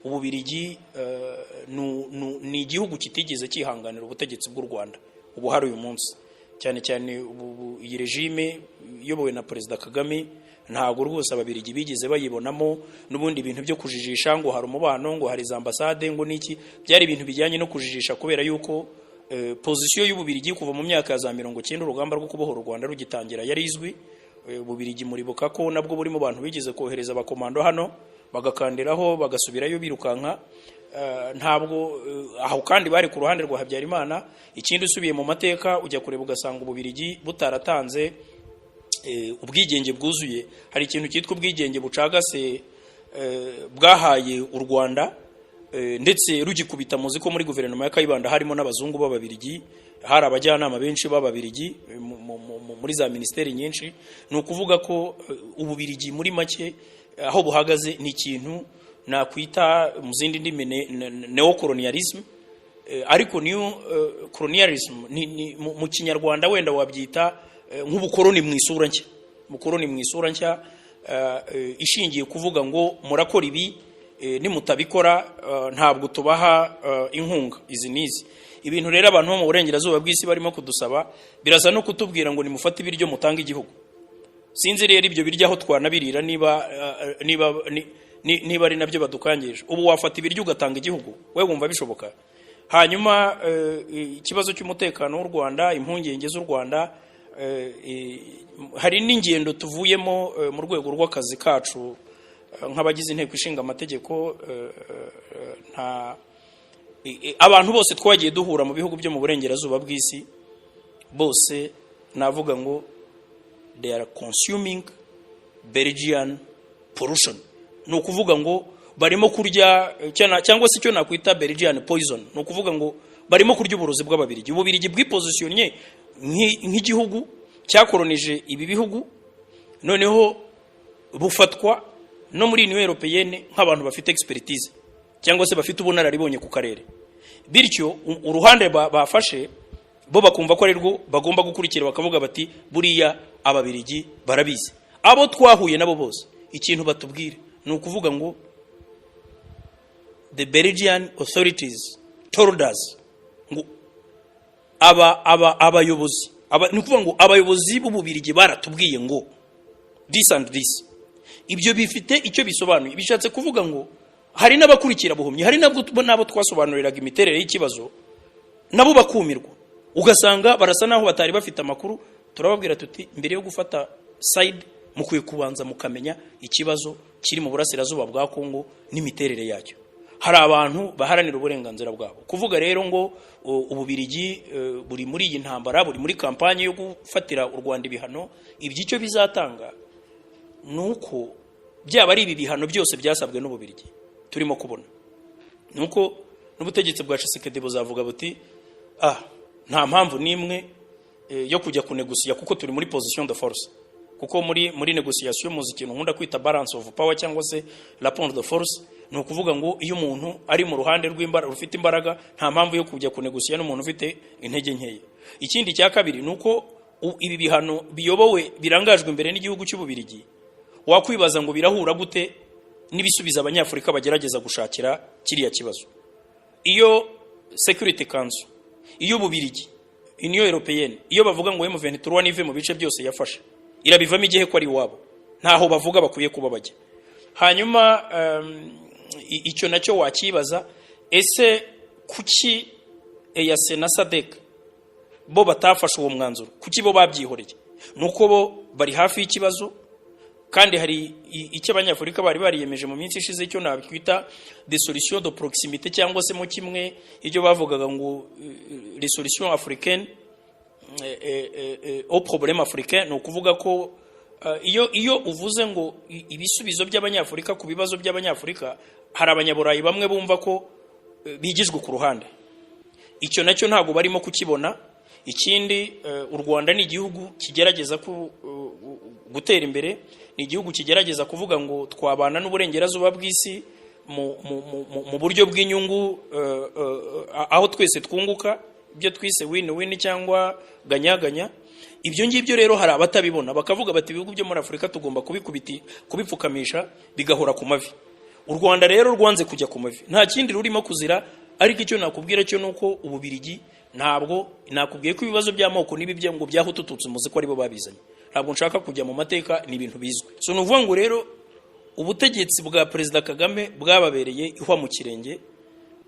Ububirigi ni igihugu kitigeze cyihanganira ubutegetsi bw'u Rwanda ubu hari uyu munsi, cyane cyane ubu iyi regime iyobowe na Perezida Kagame. Ntabwo rwose Ababirigi bigeze bayibonamo. N'ubundi ibintu byo kujijisha ngo hari umubano, ngo hari za ambasade, ngo niki, byari ibintu bijyanye no kujijisha, kubera yuko position y'Ububirigi kuva mu myaka ya za 90, urugamba rwo kubohora u Rwanda rugitangira, yari izwi. Ububirigi muribuka ko nabwo buri mu bantu bigeze kohereza abakomando hano, bagakandiraho, bagasubirayo birukanka. Ntabwo aho kandi bari ku ruhande rwa Habyarimana. Ikindi, usubiye mu mateka ujya kureba ugasanga Ububirigi butaratanze ubwigenge bwuzuye. Hari ikintu cyitwa ubwigenge bucagase bwahaye u Rwanda, ndetse rugikubita, muzi ko muri guverinoma ya Kayibanda harimo n'abazungu b'Ababirigi, hari abajyanama benshi b'Ababirigi muri za minisiteri nyinshi. Ni ukuvuga ko Ububirigi muri make aho buhagaze ni ikintu nakwita mu zindi ndimi neocolonialism. Ariko new colonialism ni mu Kinyarwanda wenda wabyita nk'ubukoroni mu isura nshya, ubukoroni mu isura nshya ishingiye kuvuga ngo murakora ibi, nimutabikora ntabwo tubaha inkunga izi n'izi. Ibintu rero abantu bo mu burengerazuba bw'isi barimo kudusaba biraza no kutubwira ngo nimufate ibiryo mutange igihugu. Sinzi rero ibyo biryo aho twanabirira, niba ari nabyo badukangije. Ubu wafata ibiryo ugatanga igihugu, we wumva bishoboka? Hanyuma ikibazo cy'umutekano w'u Rwanda, impungenge z'u Rwanda, hari n'ingendo tuvuyemo mu rwego rw'akazi kacu nk'abagize Inteko Ishinga Amategeko. Nta abantu bose twagiye duhura mu bihugu byo mu burengerazuba bw'isi, bose navuga ngo they are consuming Belgian pollution. Ni ukuvuga ngo barimo kurya cyangwa se icyo nakwita Belgian poison. Ni ukuvuga ngo barimo kurya uburozi bw'Ababirigi. Ububirigi bwipositionnye nk'igihugu cyakoronije ibi bihugu, noneho bufatwa no muri Union Européenne nk'abantu bafite expertise cyangwa se bafite ubunararibonye ku karere. Bityo uruhande bafashe bo bakumva ko ari rwo bagomba gukurikira, bakavuga bati buriya Ababirigi barabizi. Abo twahuye nabo bose ikintu batubwira ni ukuvuga ngo "the Belgian authorities told us", ngo aba abayobozi aba, ni ukuvuga ngo abayobozi b'Ububirigi baratubwiye ngo this and this. Ibyo bifite icyo bisobanuye. Bishatse kuvuga ngo hari n'abakurikira buhumyi, hari nabwo n'abo twasobanuriraga imiterere y'ikibazo nabo bakumirwa, ugasanga barasa naho batari bafite amakuru. Turababwira tuti mbere yo gufata side mukwiye kubanza mukamenya ikibazo kiri mu burasirazuba bwa Kongo n'imiterere yacyo. Hari abantu baharanira uburenganzira bwabo. Kuvuga rero ngo Ububirigi buri muri iyi ntambara, buri muri campagne yo gufatira u Rwanda ibihano, ibyo icyo bizatanga ni uko byaba ari ibi bihano byose byasabwe n'Ububirigi turimo kubona, ni uko n'ubutegetsi bwa Tshisekedi buzavuga buti ah, nta mpamvu n'imwe yo kujya kunegosiya kuko turi muri position de force. Kuko muri négociation muzi ikintu nkunda kwita balance of power cyangwa se rapport de force. Ni ukuvuga ngo iyo umuntu ari mu ruhande rw'imbaraga, rufite imbaraga, nta mpamvu yo kujya kunegosiya n'umuntu ufite intege nkeya. Ikindi cya kabiri ni uko ibi bihano biyobowe, birangajwe imbere n'igihugu cy'Ububirigi, wakwibaza ngo birahura gute n'ibisubizo Abanyafurika bagerageza gushakira kiriya kibazo? Iyo Security Council, iyo Ububirigi, Union Européenne, iyo bavuga ngo M23 nive mu bice byose yafashe, irabivamo igihe ko ari iwabo? Ntaho bavuga bakwiye kuba bajya. Hanyuma icyo nacyo wakibaza: ese kuki EAC na SADC bo batafashe uwo mwanzuro? Kuki bo babyihoreye? Ni uko bo bari hafi y'ikibazo. Kandi hari icyo Abanyafurika bari bariyemeje mu minsi ishize, icyo nakwita des solutions de proximité, cyangwa se mu kimwe ibyo bavugaga ngo les solutions africaines au problème africain. Ni ukuvuga ko iyo uvuze ngo ibisubizo by'Abanyafurika ku bibazo by'Abanyafurika, hari Abanyaburayi bamwe bumva ko bigijwe ku ruhande. Icyo nacyo ntabwo barimo kukibona. Ikindi, u Rwanda ni igihugu kigerageza gutera imbere, ni igihugu kigerageza kuvuga ngo twabana n'uburengerazuba bw'isi mu buryo bw'inyungu, aho twese twunguka, ibyo twise win win cyangwa gagnant-gagnant. Ibyo ngibyo rero hari abatabibona, bakavuga bati ibihugu byo muri Afurika tugomba kubikubiti, kubipfukamisha bigahora ku mavi. U Rwanda rero rwanze kujya ku mavi, nta kindi rurimo kuzira. Ariko icyo nakubwira cyo nuko Ububirigi, ntabwo nakubwiye ko ibibazo by'amoko n'ibi byo ngo byahutututse, muzi ko aribo babizanye. Ntabwo nshaka kujya mu mateka, ni ibintu bizwi. So ni ukuvuga ngo rero ubutegetsi bwa Perezida Kagame bwababereye ihwa mu kirenge.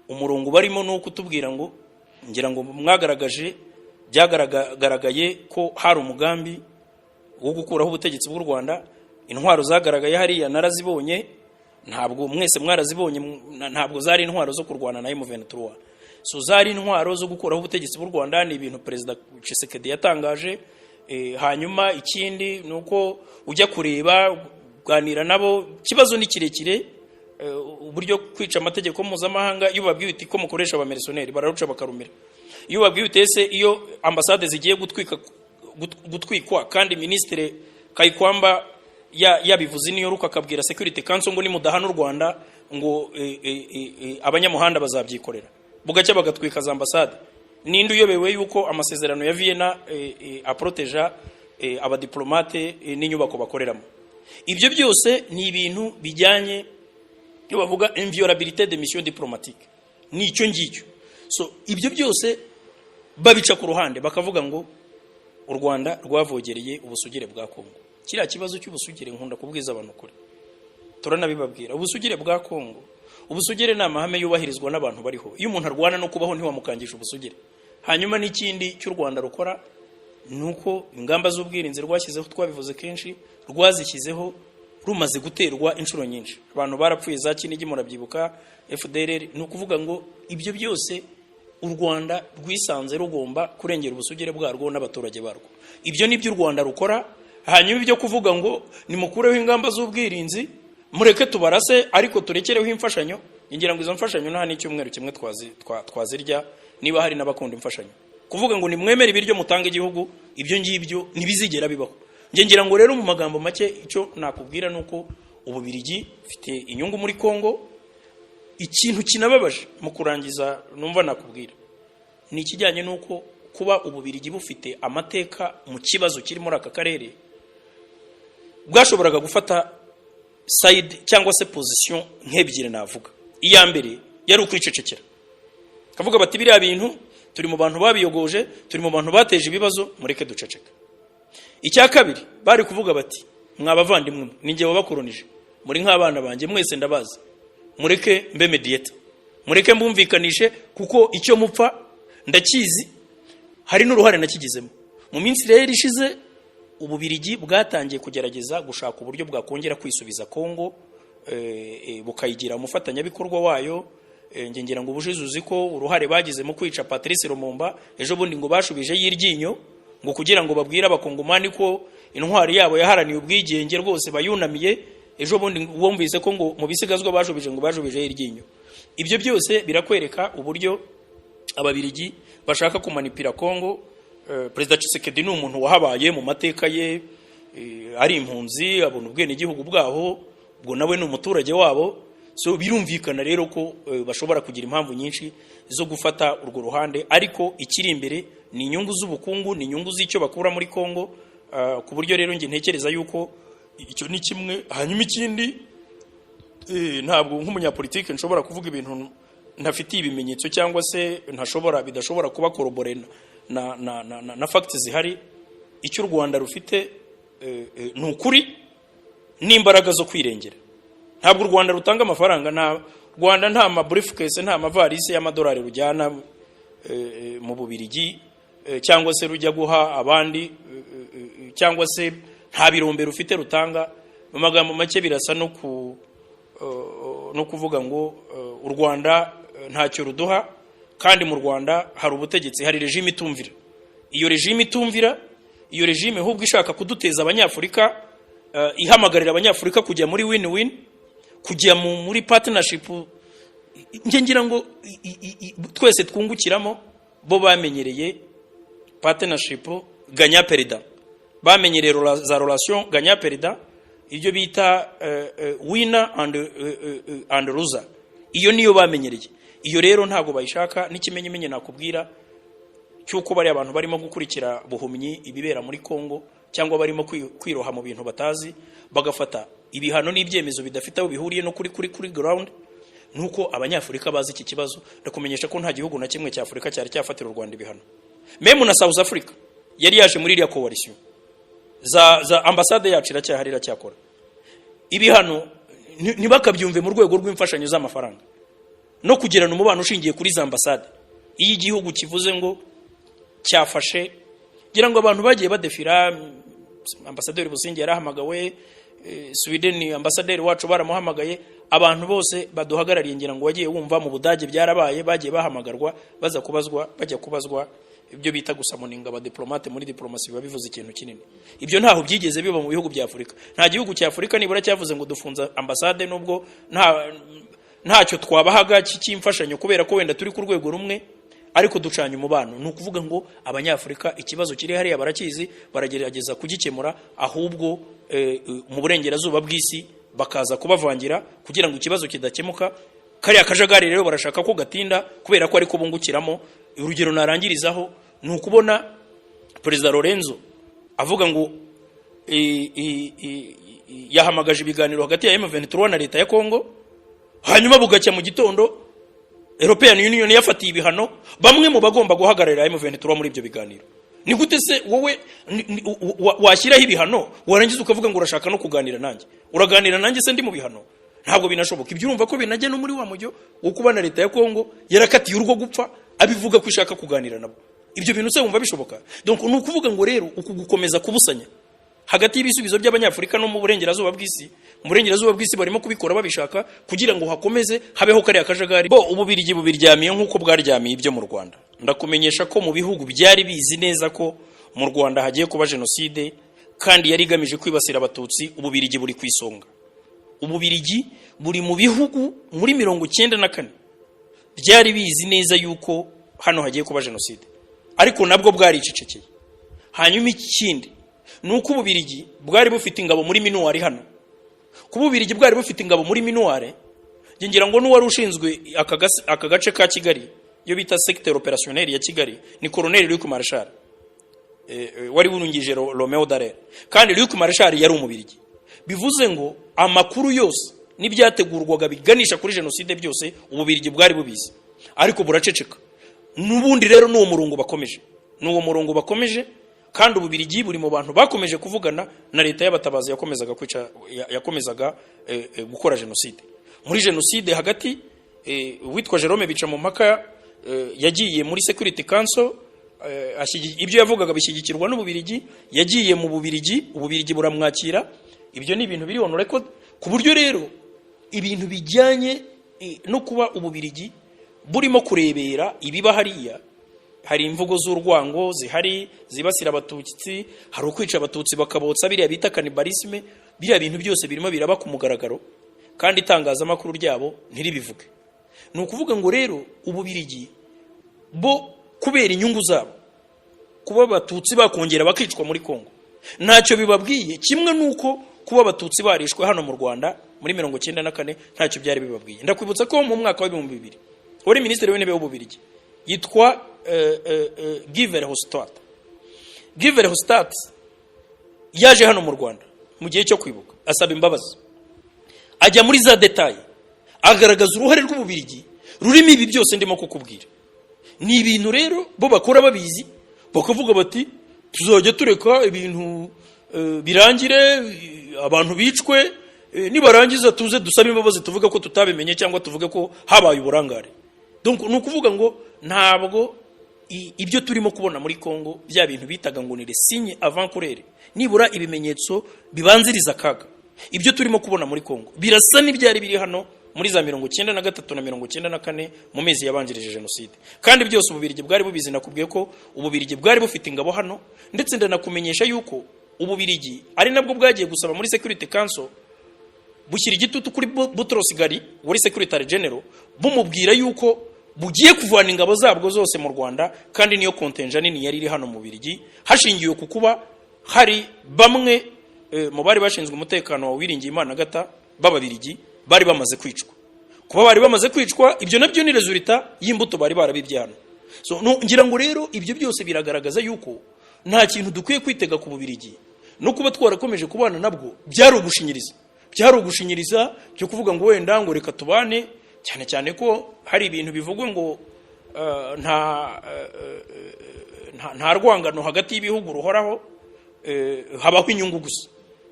Umurongo barimo ni uwo kutubwira ngo, ngira ngo mwagaragaje, byagaragaye ko hari umugambi wo gukuraho ubutegetsi bw'u Rwanda. Intwaro zagaragaye hariya narazibonye, ntabwo mwese mwarazibonye? Ntabwo zari intwaro zo kurwana na M23, so zari intwaro zo gukuraho ubutegetsi bw'u Rwanda. Ni ibintu Perezida Tshisekedi yatangaje. Hanyuma ikindi ni uko ujya kureba, kuganira nabo, ikibazo ni kirekire. Uburyo kwica amategeko mpuzamahanga, iyo babwiye uti ko mukoresha abamercenaires, bararuca bakarumira. Iyo babwiye uti ese iyo ambasade zigiye gutwika, gutwikwa, kandi Minisitiri Kayikwamba yabivuze i New York, akabwira Security Council ngo nimudahana u Rwanda ngo abanyamuhanda bazabyikorera, bugacya bagatwika za ambasade, ninde uyobewe yuko amasezerano ya Vienna aproteja abadiplomate n'inyubako bakoreramo? Ibyo byose ni ibintu bijyanye, iyo bavuga inviolabilité des missions diplomatiques, ni icyo ngicyo. So ibyo byose babica ku ruhande, bakavuga ngo u Rwanda rwavogereye ubusugire bwa Kongo. Kiriya kibazo cy'ubusugire, nkunda kubwiza abantu ukuri, turanabibabwira. Ubusugire bwa Kongo, ubusugire ni amahame yubahirizwa n'abantu bariho. Iyo umuntu arwana no kubaho, ntiwamukangisha ubusugire. Hanyuma n'ikindi cy'u Rwanda rukora ni uko ingamba z'ubwirinzi rwashyizeho, twabivuze kenshi, rwazishyizeho rumaze guterwa inshuro nyinshi. Abantu barapfuye za Kinigi, murabyibuka, FDLR. Ni ukuvuga ngo ibyo byose u Rwanda rwisanze rugomba kurengera ubusugire bwarwo n'abaturage barwo. Ibyo ni byo u Rwanda rukora. Hanyuma ibyo kuvuga ngo nimukureho ingamba z'ubwirinzi, mureke tubarase, ariko turekereho imfashanyo, ngira ngo izo mfashanyo nta n'icyumweru kimwe twazirya niba hari n'abakunda imfashanyo. Kuvuga ngo nimwemere ibiryo mutanga igihugu, ibyo ngibyo ntibizigera bibaho. Njye ngira ngo rero mu magambo make, icyo nakubwira ni uko Ububirigi bufite inyungu muri Kongo. Ikintu kinababaje mu kurangiza numva nakubwira ni ikijyanye n'uko kuba Ububirigi bufite amateka mu kibazo kiri muri aka karere, bwashoboraga gufata side cyangwa se position nk'ebyiri navuga. Iya mbere yari ukwicecekera, kavuga bati biriya bintu turi mu bantu babiyogoje, turi mu bantu bateje ibibazo, mureke duceceka. Icya kabiri, bari kuvuga bati mwa bavandimwe mwe, ni njye wabakoronije, muri nk'abana banjye, mwese ndabazi, mureke mbe mediator, mureke mbumvikanishe, kuko icyo mupfa ndakizi, hari n'uruhare nakigizemo. Mu minsi rero ishize, Ububirigi bwatangiye kugerageza gushaka uburyo bwakongera kwisubiza Kongo, bukayigira umufatanyabikorwa wayo. Njye ngira ngo ubushize uzi ko uruhare bagize mu kwica Patrice Lumumba. Ejo bundi ngo bashubije y'iryinyo, ngo kugira ngo babwire Abakongomani ko intwari yabo yaharaniye ubwigenge rwose bayunamiye. Ejo bundi wumvise ko ngo mu bisigazwa bashubije, ngo bashubije iryinyo. Ibyo byose birakwereka uburyo Ababirigi bashaka kumanipira Kongo. Perezida Tshisekedi ni umuntu wahabaye mu mateka ye, ari impunzi, abona ubwenegihugu bwaho, ubwo nawe ni umuturage wabo. So birumvikana rero ko bashobora kugira impamvu nyinshi zo gufata urwo ruhande, ariko ikiri imbere ni inyungu z'ubukungu, ni inyungu z'icyo bakura muri Kongo, ku buryo rero njye ntekereza yuko icyo ni kimwe. Hanyuma ikindi, ntabwo nk'umunyapolitike nshobora kuvuga ibintu ntafitiye ibimenyetso cyangwa se ntashobora, bidashobora kuba corroboré na facts zihari. Icyo u Rwanda rufite ni ukuri n'imbaraga zo kwirengera. Ntabwo u Rwanda rutanga amafaranga, nta Rwanda, nta ma briefcase, nta mavarisi y'amadolari rujyana mu Bubirigi, cyangwa se rujya guha abandi, cyangwa se nta birombe rufite rutanga. Mu magambo make, birasa no kuvuga ngo u Rwanda ntacyo ruduha, kandi mu Rwanda hari ubutegetsi, hari regime itumvira. Iyo regime itumvira, iyo regime ahubwo ishaka kuduteza Abanyafurika, ihamagarira Abanyafurika kujya muri win win, kujya muri partnership, njye ngira ngo twese twungukiramo. Bo bamenyereye partnership gagnant perdant, bamenyereye za relation gagnant perdant, ibyo bita winner and loser. Iyo niyo bamenyereye, iyo rero ntabwo bayishaka. N'ikimenyimenyi nakubwira cy'uko bari abantu barimo gukurikira buhumyi ibibera muri Kongo, cyangwa barimo kwiroha mu bintu batazi, bagafata ibihano n'ibyemezo bidafite aho bihuriye no kuri ground. Nuko Abanyafurika bazi iki kibazo. Ndakumenyesha ko nta gihugu na kimwe cya Afurika cyari cyafatira u Rwanda ibihano, même na South Africa yari yaje muri iriya coalition. Za ambasade yacu iracyahari, iracyakora. Ibihano ntibakabyumve mu rwego rw'imfashanyo z'amafaranga no kugirana umubano ushingiye kuri za ambasade. Iyo igihugu kivuze ngo cyafashe, ngira ngo abantu bagiye badefira, ambasaderi Businge yarahamagawe, Sweden ambasaderi wacu baramuhamagaye, abantu bose baduhagarariye, ngira ngo wagiye wumva mu Budage byarabaye, bagiye bahamagarwa baza kubazwa, bajya kubazwa. Ibyo bita gusummoninga abadiplomate muri diplomasi biba bivuze ikintu kinini. Ibyo ntaho byigeze biba mu bihugu bya Afurika. Nta gihugu cya Afurika nibura cyavuze ngo dufunze ambasade, nubwo ntacyo twabahaga cy'imfashanyo, kubera ko wenda turi ku rwego rumwe, ariko ducanye umubano. Ni ukuvuga ngo Abanyafurika ikibazo kiri hariya barakizi, baragerageza kugikemura. Ahubwo mu burengerazuba bw'isi bakaza kubavangira kugira ngo ikibazo kidakemuka. Kariya kajagari rero barashaka ko gatinda kubera ko ariko bungukiramo. Urugero narangirizaho ni ukubona Perezida Lorenzo avuga ngo yahamagaje ibiganiro hagati ya M23 na leta ya Congo, hanyuma bugacya mu gitondo European Union yafatiye ibihano bamwe mu bagomba guhagararira M23 muri ibyo biganiro. Ni gute se wowe washyiraho ibihano, warangiza ukavuga ngo urashaka no kuganira nanjye? Uraganira nanjye se ndi mu bihano? Ntabwo binashoboka. Ibyo urumva ko binajya no muri wa mujyo wo kuba na leta ya Kongo yarakatiye urwo gupfa, abivuga ko ishaka kuganira nabo. Ibyo bintu se wumva bishoboka? Donc ni ukuvuga ngo rero uku gukomeza kubusanya hagati y'ibisubizo by'Abanyafurika no mu burengerazuba bw'isi, mu burengerazuba bw'isi barimo kubikora babishaka kugira ngo hakomeze habeho kariya kajagari. Bo Ububirigi bubiryamiye nk'uko bwaryamiye ibyo mu Rwanda. Ndakumenyesha ko mu bihugu byari bizi neza ko mu Rwanda hagiye kuba jenoside kandi yari igamije kwibasira Abatutsi, Ububirigi buri ku isonga. Ububirigi buri mu bihugu muri 94 byari bizi neza yuko hano hagiye kuba jenoside, ariko nabwo bwaricecekeye. Hanyuma ikindi ni uko Ububirigi bwari bufite ingabo muri MINUAR hano. Kuba Ububirigi bwari bufite ingabo muri MINUAR, ngira ngo n'uwari ushinzwe aka gace ka Kigali, iyo bita secteur opérationnel ya Kigali, ni Colonel Luc Marchal, wari wungirije Romeo Dallaire, kandi Luc Marchal yari Umubirigi. Bivuze ngo amakuru yose n'ibyategurwaga biganisha kuri jenoside byose Ububirigi bwari bubizi, ariko buraceceka. N'ubundi rero ni uwo murongo bakomeje, ni uwo murongo bakomeje. Kandi Ububirigi buri mu bantu bakomeje kuvugana na leta y'abatabazi yakomezaga kwica, yakomezaga gukora jenoside. Muri jenoside hagati, uwitwa Jerome Bicamumpaka yagiye muri Security Council, ibyo yavugaga bishyigikirwa n'Ububirigi. Yagiye mu Bubirigi, Ububirigi buramwakira. Ibyo ni ibintu biri on record. Ku buryo rero ibintu bijyanye no kuba Ububirigi burimo kurebera ibiba hariya, hari imvugo z'urwango zihari zibasira Abatutsi, hari ukwica Abatutsi bakabotsa, biriya bita cannibalisme, biriya bintu byose birimo biraba ku mugaragaro kandi itangazamakuru ryabo ntiribivuge. Ni ukuvuga ngo rero Ububirigi bo kubera inyungu zabo, kuba Abatutsi bakongera bakicwa muri Kongo ntacyo bibabwiye, kimwe n'uko kuba Abatutsi barishwe hano mu Rwanda muri 94 ntacyo byari bibabwiye. Ndakwibutsa ko mu mwaka wa 2000 wari minisitiri w'intebe w'Ububirigi yitwa Guy Verhofstadt. Guy Verhofstadt yaje hano mu Rwanda mu gihe cyo kwibuka, asaba imbabazi, ajya muri za détails, agaragaza uruhare rw'Ububirigi rurimo ibi byose ndimo kukubwira. Ni ibintu rero bo bakora babizi, bakavuga bati tuzajya tureka ibintu birangire, abantu bicwe, nibarangiza tuze dusabe imbabazi, tuvuge ko tutabimenye cyangwa tuvuge ko habaye uburangare. Donc ni ukuvuga ngo ntabwo ibyo turimo kubona muri Congo, bya bintu bitaga ngo ni les signes avant-coureurs, nibura ibimenyetso bibanziriza akaga, ibyo turimo kubona muri Congo birasa n'ibyari biri hano muri za 93 na 94 mu mezi yabanjirije jenoside. Kandi byose Ububirigi bwari bubizi. Nakubwiye ko Ububirigi bwari bufite ingabo hano, ndetse ndanakumenyesha yuko Ububirigi ari nabwo bwagiye gusaba muri Security Council, bushyira igitutu kuri Boutros Ghali wari Secretary General, bumubwira yuko bugiye kuvana ingabo zabwo zose mu Rwanda, kandi niyo contingent nini yari iri hano mu Birigi, hashingiwe ku kuba hari bamwe mu bari bashinzwe umutekano wa Uwiringiyimana Agatha b'Ababirigi bari bamaze kwicwa. Kuba bari bamaze kwicwa, ibyo nabyo ni résultat y'imbuto bari barabibye hano. So no, ngira ngo rero ibyo byose biragaragaza yuko nta kintu dukwiye kwitega ku Bubirigi. No kuba twarakomeje kubana nabwo byari ugushinyiriza byo kuvuga ngo wenda ngo reka tubane, cyane cyane ko hari ibintu bivugwa ngo nta rwangano hagati y'ibihugu ruhoraho, habaho inyungu gusa,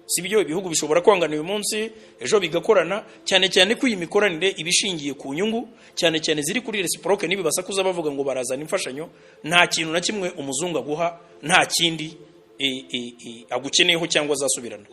si byo? Ibihugu bishobora kwangana uyu munsi, ejo bigakorana, cyane cyane ko iyi mikoranire iba ishingiye ku nyungu, cyane cyane ziri kuri réciproque. Nibi basakuza bavuga ngo barazana imfashanyo, nta kintu na kimwe umuzungu aguha, nta kindi agukeneyeho cyangwa azasubirana.